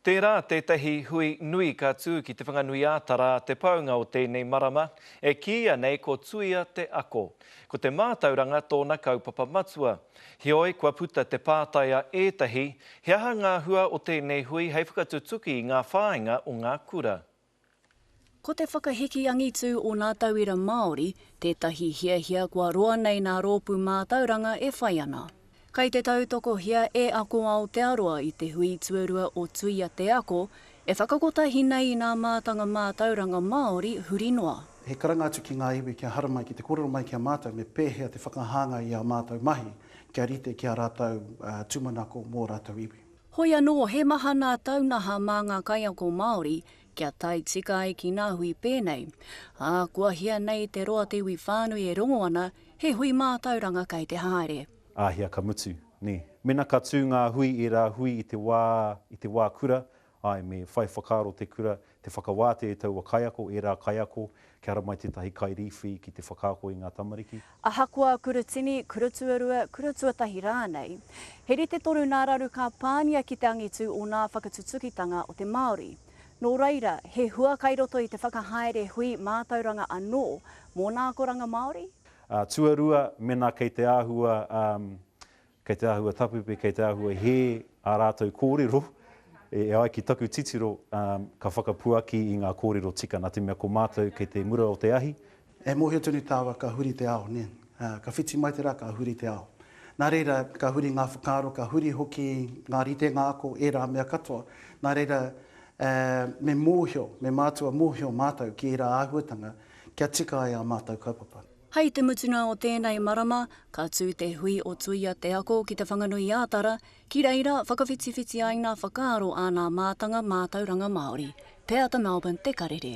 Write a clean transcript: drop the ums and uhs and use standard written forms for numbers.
Tērā tētahi hui nui ka tū ki Te Whanganui-ā-Tara te paunga o tēnei marama, e kīia nei ko Tuia te Ako. Ko te mātauranga tōna kaupapa matua. Heoi, kua puta te pātai a ētahi, he aha ngā hua o tēnei hui hei whakatutuki i ngā whāinga o ngā kura? Ko te whakahiki angitu o nā tauira Māori tētahi hiahia kua roa nei nā rōpū mātauranga e whai ana. Kai te tautokohia e Ako Aotearoa i te hui tuarua o Tuia Te Ako e whakakotahi nei i nā mātanga mātauranga Māori huri noa. He karanga atu ki ngā iwi kia haramai ki te kōrero mai ki a mātou me pēhea te whakahāngai i ā mātou mahi kia rite ki ā rātou tūmanako mō rātou iwi. Hoi anō, he maha nā taunaha mā ngā kaiako Māori kia tae tika ai ki nā hui pēnei. Ā, kua hia nei te roa te iwi whānui e rongo ana he hui mātauranga kei te haere. Āhea ka mutu, nē. Mena ka tū ngā hui ērā hui i te wā, i te wā kura, āe, me whai whakaaro te kura, te whakawātea i taua kaiako, ērā kaiako, kia haramai tētahi kairīwhi ki te whakaako i ngā tamariki. Ahakoa kura tini, kura tuarua, kura tuatahi rānei, he rite tonu nā raru ka pānia ki te angitu o nā whakatutukitanga o te Māori. Nō reira, he hua kai roto i te whakahaere hui mātauranga anō mō nā akoranga Māori? Tuarua, mēnā kei te āhua, Kei te āhua tapepe, kei te āhua hē ā rātou kōrero, e ai ki taku titiro, ka whakapuaki i ngā kōrero tika, nā te mea ko mātou kei te mura o te ahi. E mōhio tonu tāua ka huri te ao, nē. Ka whiti mai te rā, ka huri te ao. Nā reira, ka huri ngā whakaaro, ka huri hoki ngā ritenga ako, ērā mea katoa. Nā reira, me mōhio, me mātua mōhio mātou ki ērā āhuatanga kia tika ai ā mātou kaupapa. Hei te mutunga o tēnei marama, ka tū te hui o Tuia Te Ako ki Te Whanganui-ā-Tara, ki reira whakawhitiwhiti ai ngā whakaaro a nā mātanga mātauranga Māori. Te Ata Melbourne Te Karere.